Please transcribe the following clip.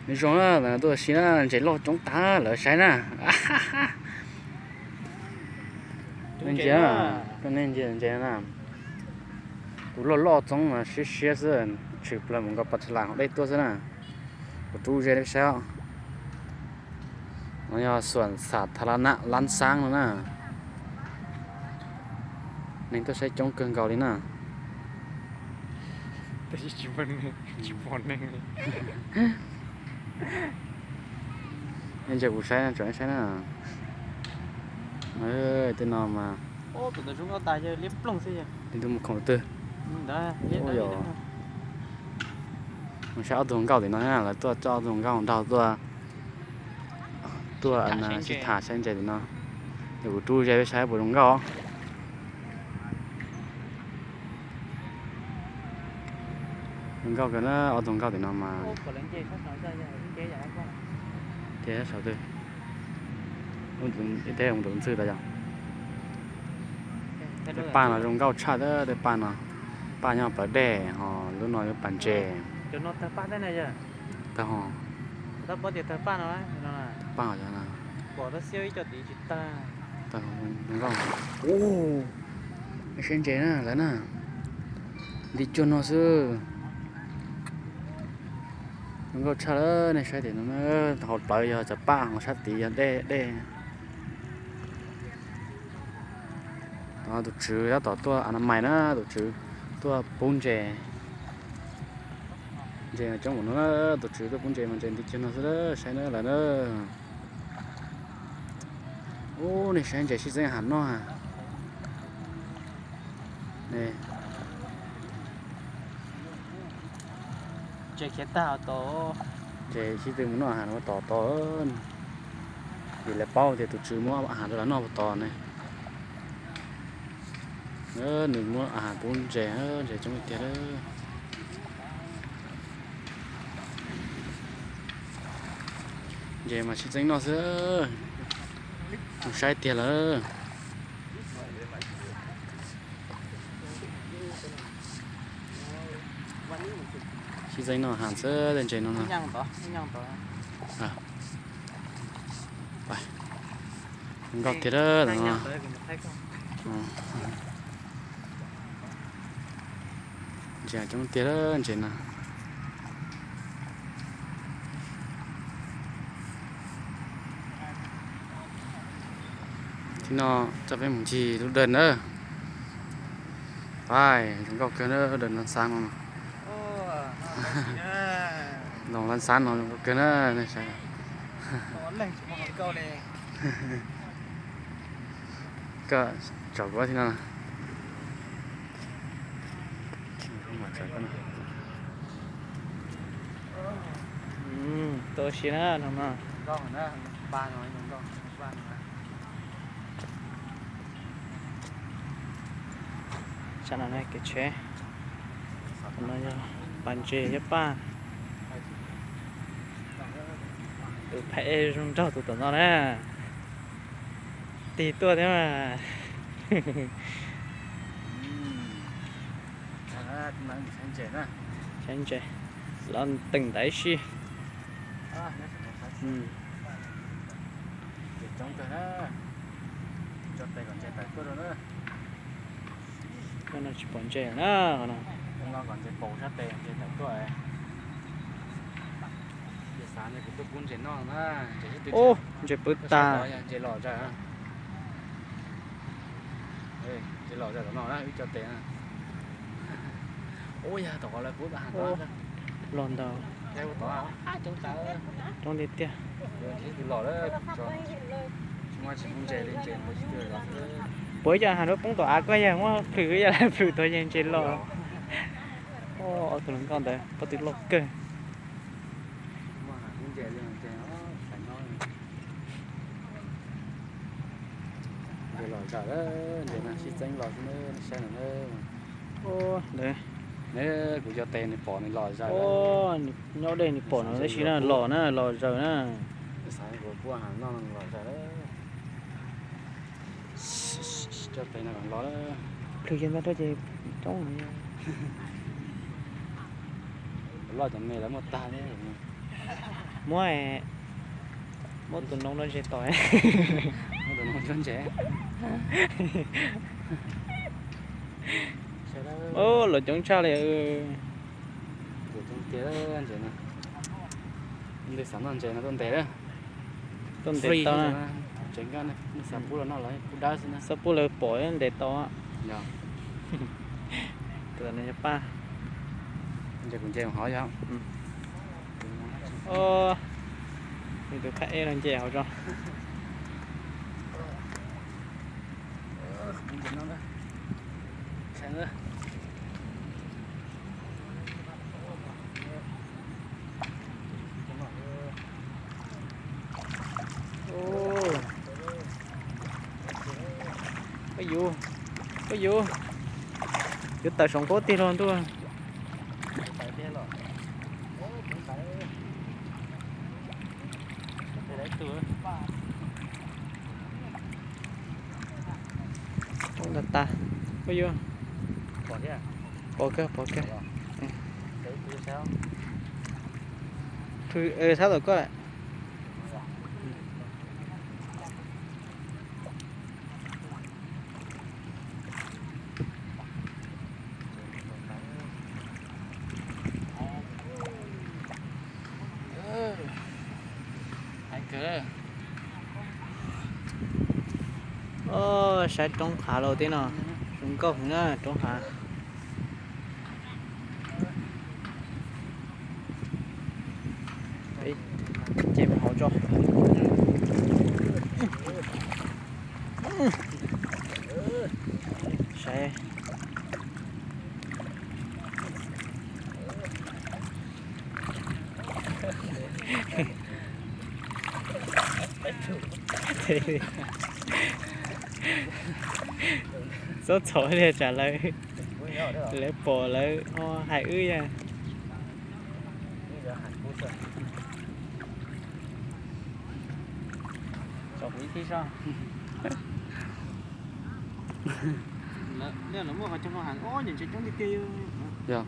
Nws zoo na, tuaj si na, ntses loj coob tag lawv saib na. Nej ntsia, nej ntsia ntses na. Kuv loj loj txoob mas siab siab xwb, tshwm plaws mus nkaus pas tshas las hauv dej tuaj xwb na. Kuv rub ze nej saib os. No yog xuam xam tha la nam lab xaab no na. Neeg tuaj saib coob kawg nkaus li na. Nej ntsia kuv saib, tsom nej saib na. Tej no mas li ntu mus khoom twg. Mus saib ob tug hluas nkauj tim no na, lawv tuaj coj ob tug hluas nkauj nraug tuaj, tuaj sib tham saib ntses tim no. Ces kuv rub ze peb saib puas zoo nkauj. Zoo nkauj kawg na, ob tug nkauj tim no mas. Ces sab saum twg, ib teb mus tus ntxhw tas yog. Tej paj no zoo nkauj tshaj, tej paj no, paj nyob plawv dej ho lub no yuav pas ntses. Tag ho, paj ho, zoo nkauj. Nej saib ntses na lawv na, nti cuag no xwb. Zoo nkauj tshaj lawm, nej saib tim no, hauv plawv yog cov paj ho sab tid yog dej dej. Tus tswv tab tom tuaj a na mais na, tus tswv tuaj pub ntses. Ntses coob npaum no, tus tswv tuaj pub ntses mas ntses nti cuag no xwb, saib na lawv na. Ub, nej saib ntses sib txeeb ham noj. Ntses sib tw mus noj ham no tos tos, vim lawv paub tias tus tswv muab ham rau lawv noj puas tos ne. Nws muab ham pub ntses, ntses coob tiag. Ntses mas sib txeeb noj xwb, mus saib tiag lawm. Sib txeeb noj ham xwb tej ntses no no. Nkauj tiag no. Ntses coob tiag ntses no. Thib no coj peb mus ncig lub dawm na. Pais zoo nkauj kawg na, dawm lab xab no. Dawm lab xab no zoo nkauj kawg na. Koj tsom kuv thib no. Tuaj si na no. Tsam no kev tsheb, no yog pas ntses thiab paj. Tus phem zoo nraug tus tom no na, tig tuaj thiab mas. Saib ntses, los teem ntawd ib si. Tsis pom ntses na. Ub, ntses pwv tas. Ntses los zaws no na, wb cov tes na. Ub, yog tom qhov lawv pub has los ntau. Coob tiag tiag. Puas ib co has lub poob tom av koj yog muab plhws yog plhws tau yeej ntses los. Ob tug hluas nkauj ntawd pob tw loj kawg. Ntses los zaws, ntses no sib txeeb los xwb, saib no. Kuv cov tes nws pom nws los zaws. Nyob dej nws pom no tab sis na los na, los zaws na. Xav kuv pub has noj los zaws. Cov tes no los. Plhws kiag ntag rau ces coob. Loj cov me lawv muaj tag li. Muab, muab tus noov no ntses tom. Muab tus noov cov ntses. Los coob tshaj li. Ntses no, ntses no tuaj ntes lawm. Tuaj ntes tau. Ntses nkaj, nej xav pub los noj los pub dawb xwb na. Xav pub lawv pom ntes tau. Yog. Tus no yog Paj. Ntses kuv nce hov yog. Nws tus phab ej no nce hauv zos. Ua yuv, ua yuv, yuav tawm saum nqhuab tiag los ntuj. Ntag tas, ua yuv, pom kawg, pom kawg. Sab tom koj. Saib roob hav los tib no, zoo nkauj heev na roob hav. Ces mus hauv tso. Saib. Txhob txhom li tsam lawv, lawv pom lawv ho hais wb yag. Yog.